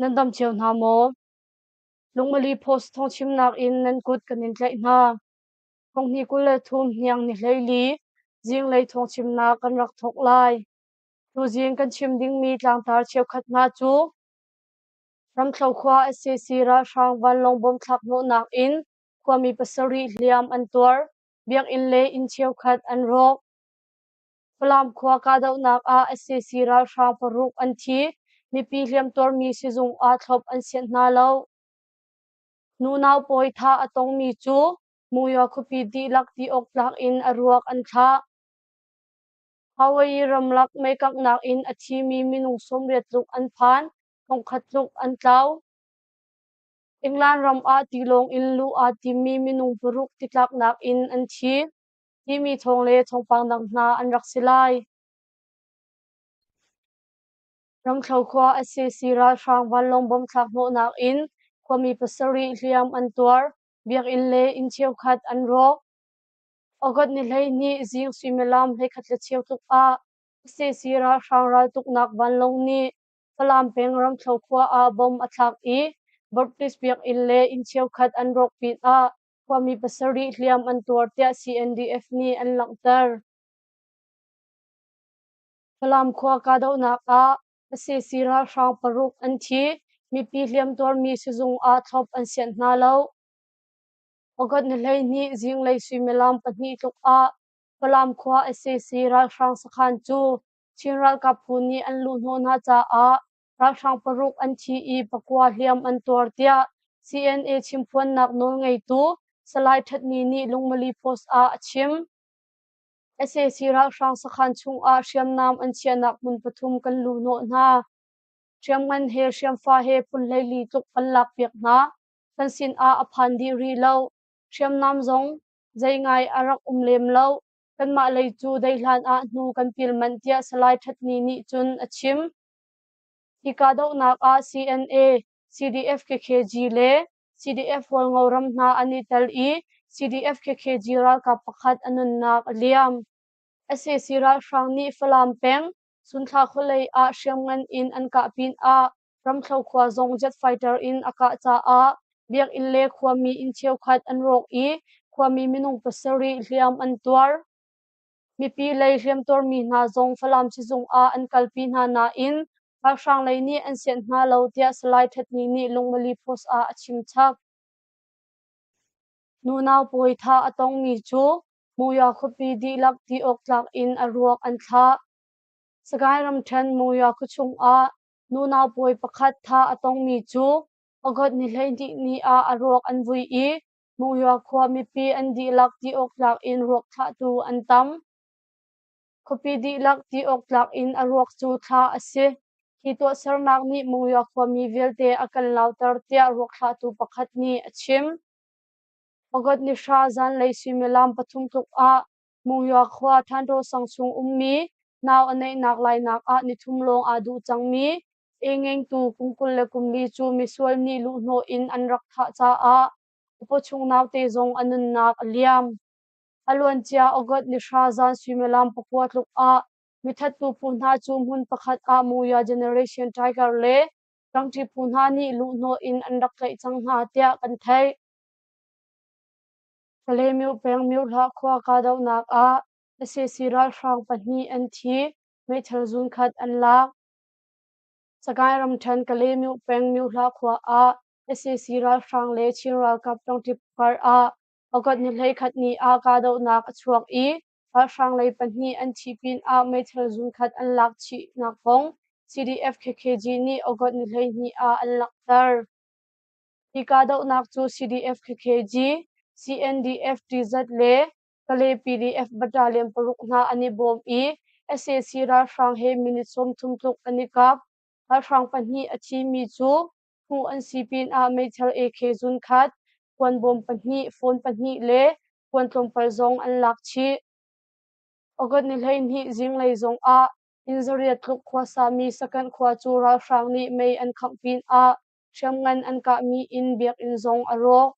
Nan dam cio hna maw? Lungmali Post thawngchimnak in nan kut kan in tlaih hna. Thonghnih 23 hniang ni 14 zinglei thawngchimnak kan rak thawk lai. Tuzing kan chim dingmi tlangtar cheukhat hna cu Ramthlo khua sac ralhrang vanlawng bom thlak hnawhnak in khuami pasarih hliam an tuar, biakinn le inn cheukhat an rawk. Falam khua kahdohnak ah sac ralhrang paruk an thi, mipi hliamtuarmi sizung ah thlop an sianh hna lo. Nunau pawi thah a tongmi cu Monywa khuapi dihlak ti awk tlak in a ruak an thlah. Hawaii ramlak meikanghnak in a thimi minung 80 tluk an phan, thongkhat tluk an tlau. England ram ah tilawng in luh aa timmi minung paruk titlaknak in an thi, timi thawng le thawngpang dang hna an rak si lai. Ramthlo khua sac ralhrang vanlawng bomb thlak hnawhnak in khuami pasarih hliam an tuar, biakinn le inn cheukhat an rawk. August ni 12 zing suimilam 11 le cheu tluk ah sac ralhrang raltuknak vanlawng nih Falam peng Ramthlo khua ah bomb a thlak i Baptist biakinn le inn cheukhat an rawk pinah khuami pasarih hliam an tuar tiah CNDF nih an langhter. Falam khua kahdohnak ah sac ralhrang paruk an thi, mipi hliamtuarmi sizung ah thlop an sianh hna lo. August ni 12 zinglei suimilam pahnih tluk ah Falam khua sac ralhrang sakhan cu Chin ralkap phu nih an luhhnawh hna caah ralhrang paruk an thi i pakua hliam an tuar tiah CNA chimphuannak nawlngeitu Salai That Ni nih Lungmali Post ah a chim. Sac ralhrang sakhan chungah hriamnam an chiahnak hmun pathum kan luhhnawh hna. Hriamngan he hriamfa he phun 14 tluk kan lakpiak hna. Kan sinah a phan dih rih lo. Hriamnam zong zei ngai a rak um lem lo. Kanmah lei cu dei hlan ah hnu kan pil manh tiah Salai That Ni nih cun a chim. Hi kahdohnak ah CNA, CDF KKG le CDF Hualngo ram hna an i tel i CDF KKG ralkap pakhat a nunnak a liam. Sac ralhrang nih Falam peng Sunthla khualei ah hriamngan in an kah pinah Ramthlo khua zong jet fighter in a kah caah biakinn le khuami inn cheukhat an rawk i khuami minung pasarih hliam an tuar. Mipi lei hliamtuarmi hna zong Falam sizung ah an kalpi hna nain ralhrang lei nih an sianh hna lo tiah Salai That Ni nih Lungmali Post ah a chim chap. Nunau pawi thah a tongmi cu Monywa khuapi dihlak ti awk tlak in a ruak an thlah. Sagaing ramṭhen Monywa khuachung ah nunau pawi pakhat thah a tongmi cu August ni 12 ni ah a ruak an vui i Monywa khua mipi an dihlak ti awk tlak in ruak thlahtu an tam. Khuapi dihlak ti awk tlak in a ruak cu thlah a si. Hi tuahsernak nih Monywa khuami vialte a kan lauter tiah ruak thlahtu pakhat nih a chim. August ni hra zanlei suimilam pathum tluk ah Monywa khua Thantaw sang chung ummi nau a neihnak lainak ah nithum lawng aa duh cangmi e-ngengtu kum 24 cu misual nih luhhnawh in an rak thah caah a pawchung naute zong a nunnak a liam. A luancia August ni hra zan suimilam pakua tluk ah mithattu phu hna cu hmun pakhat ah Monywa Generation Tiger le ṭangṭi phu hna nih luhhnawh in an rak tlaih cang hna tiah kan theih. Kalaymyo peng Myohlah khua kahdohnak ah sac ralhrang pahnih an thi, meithal zunkhat an lak. Sagaing ramṭhen Kalaymyo peng Myohlah khua ah sac ralhrang le Chin ralkap ṭangṭi kar ah August ni 11 ni ah kahdohnak a chuak i ralhrang lei pahnih an thih pinah meithal zunkhat an lak chihnak kong CDF KKG nih August ni 12 ah an langhter. Hi kahdohnak cu CDF KKG, CNDF TZ le Kalay PDF battalion paruk hna an i bawm i sac ralhrang he minute 30 tluk an i kap. Ralhrang pahnih a thimi cu hmuh an si pinah meithal AK zunkhat, kuanbawm pahnih, phone pahnih le kuan tlawmpal zong an lak chih. August ni 12 zinglei zongah inn zariat tluk khuasami Sakanh khua cu ralhrang nih mei an khangh pinah hriamngan an kahmi in biakinn zong a rawk.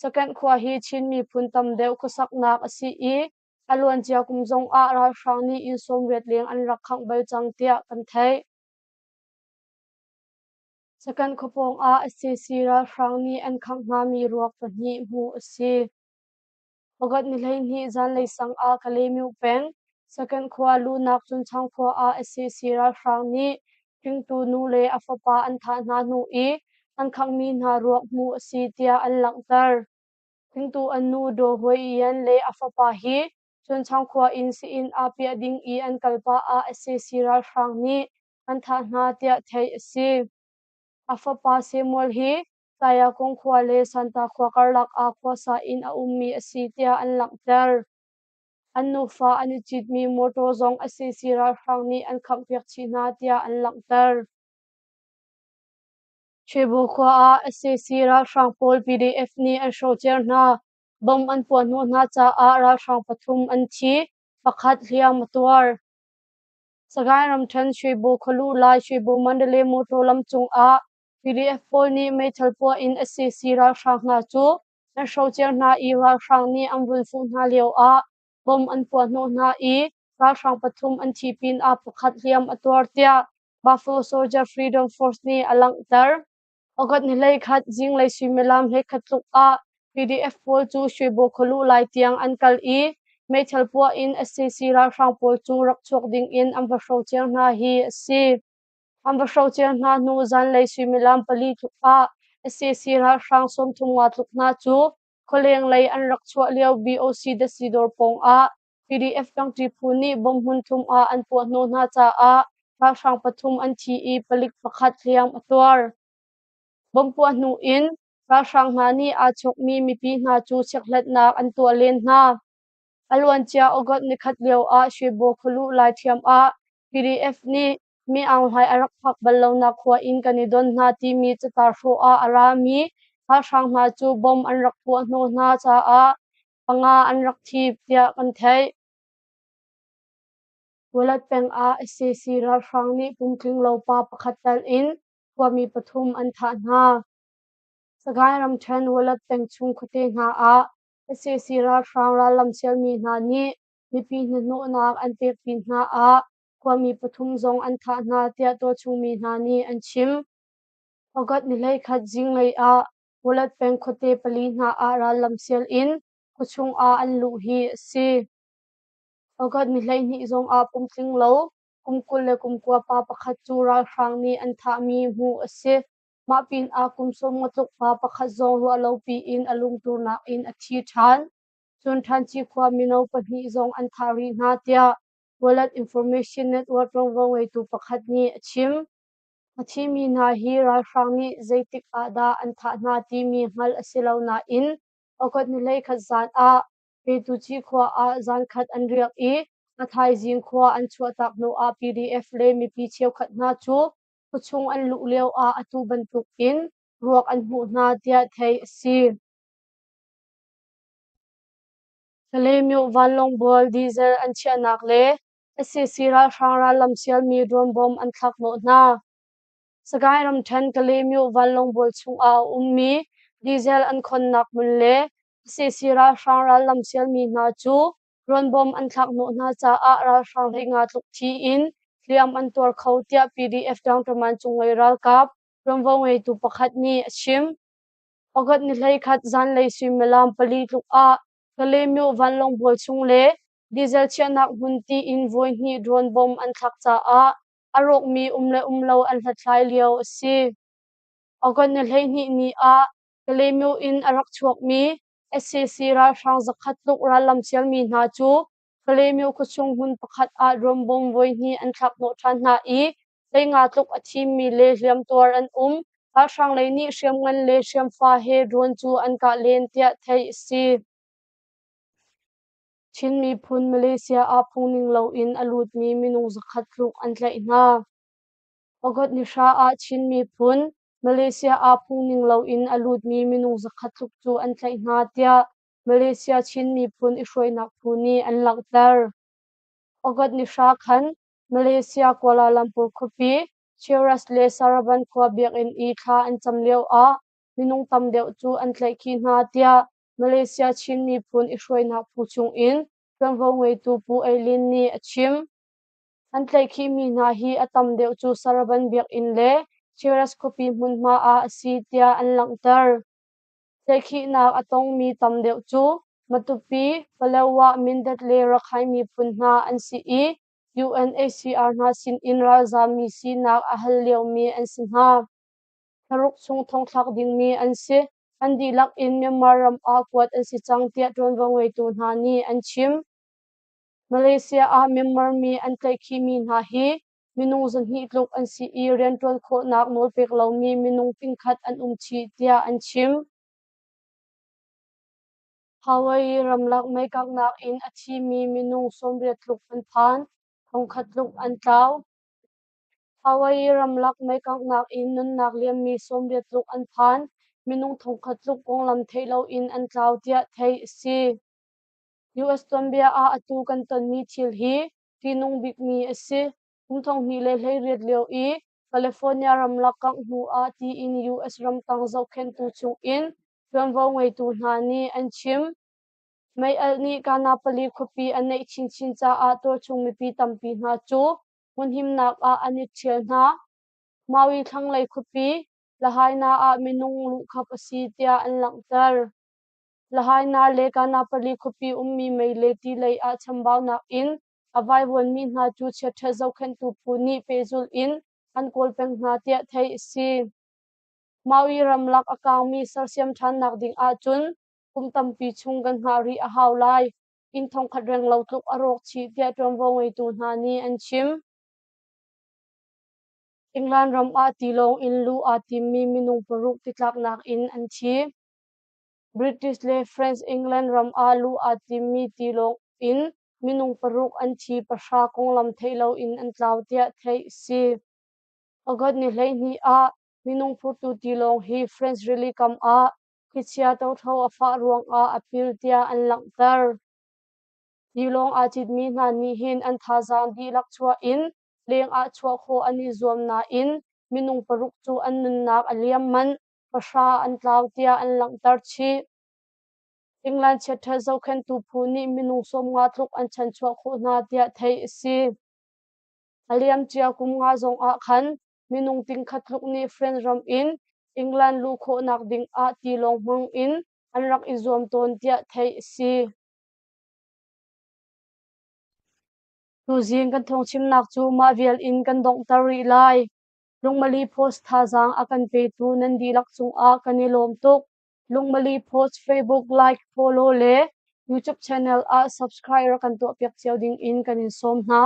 Sakanh khua hi Chin miphun tam deuh khuasaknak a si i a luancia kum zongah ralhrang nih inn 80 leng an rak khangh bal cang tiah kan theih. Sakan khua pawng ah sac ralhrang nih an khangh hngami ruak pahnih hmuh a si. August ni 12 zanlei sang ah Kalaymyo peng, Sakan khua luhnak Cunchang khua ah sac ralhrang nih hringtu nu le a fapa an thah hna hnu i an khanghmi hna ruak hmuh a si tiah an langhter. Hringtu an nu Daw Hwe Yan le a fapa hi Cunchang khua in sii-inn ah piah ding i an kal pah ah sac ralhrang nih an thah hna tiah theih a si. A fapa Samuel hi Tayakung khua le Santa khua karlak ah khuasa in a ummi a si tiah an langhter. An nufa an i citmi mawtaw zong sac ralhrang nih an khampiak chih hna tiah an langhter. Shwebo khua ah sac ralhrang pawl PDF nih an hrocer hna. Bomb an puah hnawh hna caah ralhrang pathum an thi, pakhat hliam a tuar. Sagaing ramṭhen Shwebo khualu lai Shwebo Mandalay motor lam cungah PDF pawl nih meithal puah in sac ralhrang hna cu an hrocer hna i ralhrang nih an vun fuh hna lioah bomb an puah hnawh hna i ralhrang pathum an thi pinah pakhat hliam a tuar tiah Buffalo Soldier Freedom Force nih a langhter. August ni 11 zinglei suimilam 11 tluk ah PDF pawl cu Shwebo khualu lai tiang an kal i meithal puah in sac ralhrang pawl cu rak chuak ding in an va hrocer hna hi a si. An va hrocer hna hnu zanlei suimilam 4 tluk ah sac ralhrang 35 tluk hna cu khualeng lei an rak chuah lio BOC datsi dawr pawng ah PDF ṭangṭi phu nih bomb hmun thum ah an puah hnawh hna caah ralhrang pathum an thi i palik pakhat hliam a tuar. Bomb puah hnu in ralhrang hna nih aa chawkmi mipi hna cu chekhlatnak an tuah len hna. A luancia August nikhat lio ah Shwebo khualuh lai ṭhiam ah PDF nih Mi Aung Hlaing a rak phak bal lonak khua in kan i don hna timi catar hrawh ah a rami ralhrang hna cu bomb an rak puah hnawh hna caah panga an rak thi tiah kan theih. Walat peng ah sac ralhrang nih pumtling lo pa pakhat tal in khuami pathum an thah hna. Sagaing ramṭhen Walat peng chung khuate hna ah sac ralhrang rallam sialmi hna nih mipi hnahnawhnak an pek pin hna ah khuami pathum zong an thah hna tiah tualchungmi hna nih an chim. August ni 11 zinglei ah Walat peng khuate pali hna ah rallam sial in khuachung ah an luh hi a si. August ni 12 zong ah pumtling lo kum 29 pa pakhat cu ralhrang nih an thahmi hmuh a si. Mah pinah kum 50 tluk pa pakhat zong ruahlopi in a lungturnak in a thi ṭhan. Cun Ṭhanci khua mino pahnih zong an thah rih hna tiah Wallet Information Network ṭuanvo ngeitu pakhat nih a chim. A thimi hna hi ralhrang nih zeitik ah dah an thah hna timi hngalh a si lo nain August ni 11 zan ah Petuci khua ah zankhat an riak i a thaizing khua an chuahtak hnuah PDF le mipi cheukhat hna cu khuachung an luh lioah atu bantuk in ruak an hmuh hna tiah theih a si. Kalaymyo vanlawng bual diesel an chiahnak le sac ralhrang rallam sialmi drone bomb an thlak hnawh hna. Sagaing ramṭhen Kalaymyo vanlawng bual chungah a ummi diesel an khonnak hmun le sac ralhrang rallam sialmi hna cu drone bomb an thlak hnawh hna caah ralhrang 15 tluk thi in hliam an tuar kho tiah PDF Downtaman cunglei ralkap ṭuanvo ngeitu pakhat nih a chim. August ni 11 zanlei suimilam 4 tluk ah Kalaymyo vanlawng bual chung le diesel chiahnak hmun tiin voihnih drone bomb an thlak caah a rawkmi um le um lo an hlathlai lio a si. August ni 12 ni ah Kalaymyo in a rak chuakmi sac ralhrang 100 tluk rallam sialmi hna cu Kalaymyo khuachung hmun pakhat ah drone bomb voihnih an thlak hnawh ṭhan hna i 15 tluk a thimi le hliamtuar an um. Ralhrang lei nih hriamngan le hriamfa he drone cu an kah len tiah theih a si. Chin miphun Malaysia ah phungning loin a lutmi minung 100 tluk an tlaih hna. August ni 9 ah Chin miphun Malaysia ah phungning loin a lutmi minung 100 tluk cu an tlaih hna tiah Malaysia Chin miphun i hruainak phu nih an langhter. August ni 9 khan Malaysia Kuala Lumpur khuapi Cheras le Saravan khua biakinn i thla an cam lioah minung tam deuh cu an tlaihkhih hna tiah Malaysia Chin miphun i hruainak phu chungin ṭuanvo ngeitu Pu Ei Lin nih a chim. An tlaihkhihmi hna hi a tam deuh cu Saravan biakinn le Cheras khuapi hmunhma ah a si tiah an langhter. Tlaihkhihnak a tongmi tam deuh cu Matupi, Palawa, Mindat le Rakhine miphun hna an si i UNHCR hna sinin ralzaammi sinak a hal liomi an si hna. Thlaruk chung thongthlak dingmi an si. An dihlak in Myanmar ram ah kuat an si cang tiah ṭuanvo ngeitu hna nih an chim. Malaysia ah Myanmar mi an tlaihkhihmi hna hi minung 200 tluk an si i rianṭuan khawhnak nawlpek lomi minung 10,000 an um chih tiah an chim. Hawaii ramlak meikanghnak in a thimi minung 80 tluk an phan, 1000 tluk an tlau. Hawaii ramlak meikanghnak in nunnak liammi 80 tluk an phan, minung 1000 tluk konglam theih loin an tlau tiah theih a si. US tuanbia ah atu kan tonmi thil hi ṭihnung bikmi a si. Kum 2018 lio i California ramlak kangh hnu ah tiin US ramtang zohkhenhtu chungin ṭuanvo ngeitu hna nih an chim. Mei-alh nih Kanapali khuapi a naih chinchin caah tualchung mipi tampi hna cu hmunhimnak ah an i ṭhial hna. Maui thlanglei khuapi Lahaina ah minung luhkhap a si tiah an langhter. Lahaina le Kanapali khuapi ummi mei le ti lei ah chambaunak in a vaivuanmi hna cu chiaṭhat zohkhenhtu phu nih pehzulh in an kawl peng hna tiah theih a si. Maui ramlak a kaangmi sersiam ṭhannak ding ahcun kum tampi chung kan hngah rih a hau lai. Inn 1000 renglo tluk a rawk chih tiah ṭuanvo ngeitu hna nih an chim. England ram ah tilawng in luh aa timmi minung paruk titlaknak in an thi. British le French England ram ah luh aa timmi tilawng in minung paruk an thi 10 konglam theih loin an tlau tiah theih a si. August ni 12 ah minung phurtu tilawng hi French rili kam ah thlichia tothlo a fah ruangah a pil tiah an langhter. Tilawng aa citmi hna nih hin an thazaang dihlak chuah in lengah chuah khawh an i zuam nain minung paruk cu an nunnak a liam manh, 10 an tlau tiah an langhter chih. England chiaṭhat zohkhenhtu phu nih minung 50 tluk an chanchuah khawh hna tiah theih a si. A liamcia kum nga zongah khan minung 10,000 tluk nih France ram in England luh khawhnak dingah tilawng hmang in an rak i zuam tawn tiah theih a si. Tuzing kan thawngchimnak cu mah vial in kan donghter rih lai. Lungmali Post thazaang a kan petu nan dihlak cungah kan i lawm tuk. Lungmali Post Facebook like, follow le YouTube channel ah subscribe rak kan tuahpiak cio ding in kan in sawm hna.